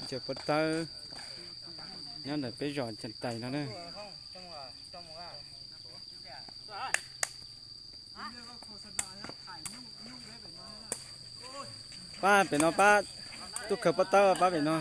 Cov pob tawb nyob ntawm peb zos Cam Tais no na. Pab pem no pab, tuaj khaws pob tawb pab pem no.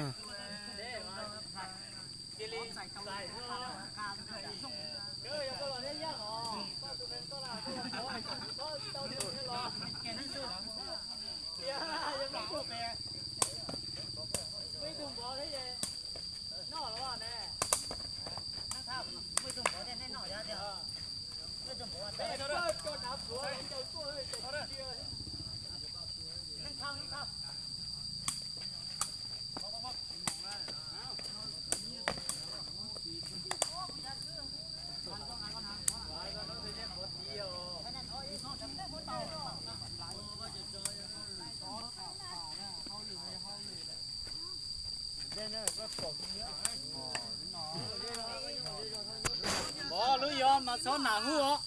Pov lub yog mas txhob nam hu os.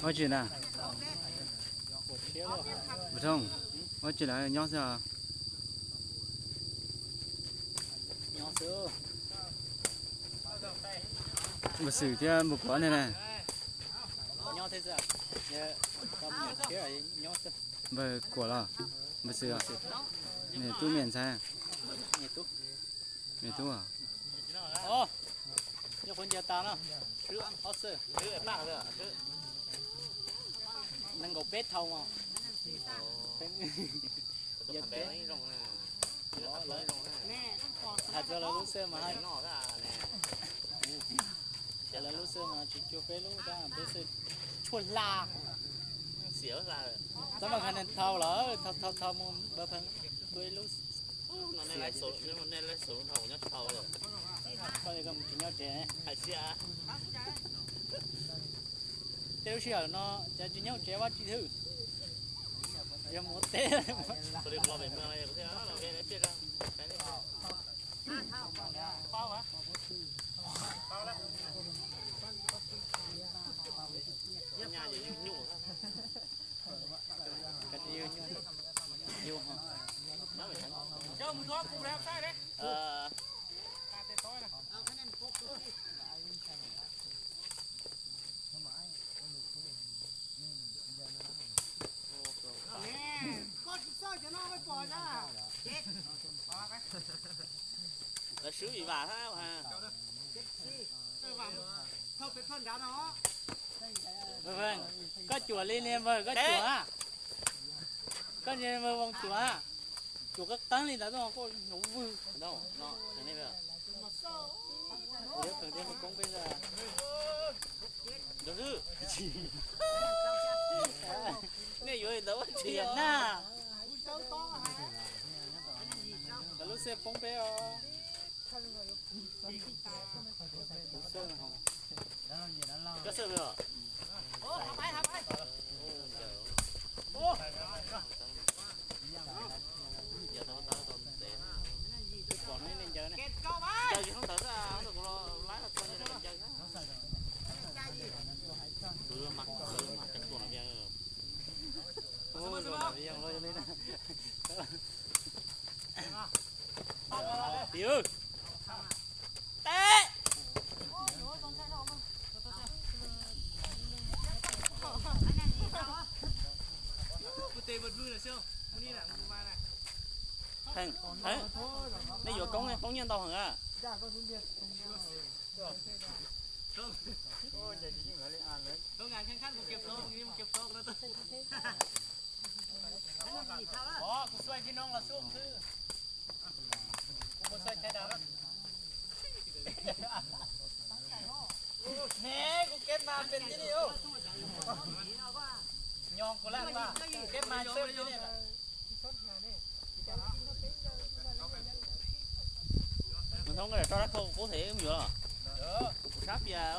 Ua tsi na? Ua tsi lawm, nyob xwb. Npawg Xwm thiab npawg Kuav ne na. Npawg Kuav los? Npawg Xwm os? Niam tub me ntxhais? Me tub. Nyob qhuav ncaws tas no, swb ob xwb. Nees nkaum peb thaum mas. Hais txog lawv lub xwb mas, hais lawv lub xwb mas tsis cuag peb lub, peb xwb tshuaj hla. Tab mas kha neeg thau lawm, thau thau mus npawg Pheej, tua ib lub. Koj mus tsis nyob tsev. Tej lub sij hawm no cas tsis nyob tsev Vaj Tswv Thwj, yog mus ua teb. Lawv swb vim vam thiab. Koj cuam li niag npawg koj cuam, koj niag npawg Voos cuam, cuam qeeb qeeb li ntawd tuaj koj yuav vwg. Nej yuav li ntawd ua tsi na? Lawv lub xwb poob peb os. Koj xwb os. Pom no ib leeg ncaws ne. Ncaws tsis hnub ntawd xwb, hnub ntawd kuv los laib los txog ncaws xwb. Kuv mas cov tuam no. Tiv, teb. Heev, heev, nej yuav koob, koob nyiaj ntau heev a. Kuv xuav tsis noo los xub xwb. Kuv mus xuav chaw dav. Ne, kuv kev mas pes tib li. Nyo kuv laj pa, kev mas xwb tib li. Mus thoob ko rov rab khau qub them mus yuav los. Kuv sab pias.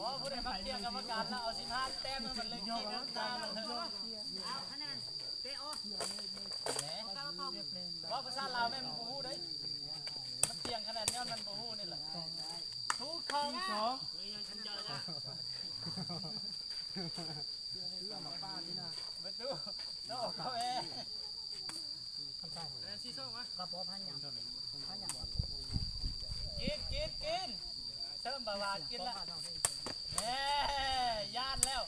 Ua, phút này mab tiag kama kas lawm, au xib hab teb no mas lwm kis na ta lawm. Ua, phút sab Laus mej mus pum hu dab, mab tiag khab nas nyob nan pum hu ne lawm. Tub khoo. Kib, kib, kib. Sawv npas vas kib lawm. Yaj lawm.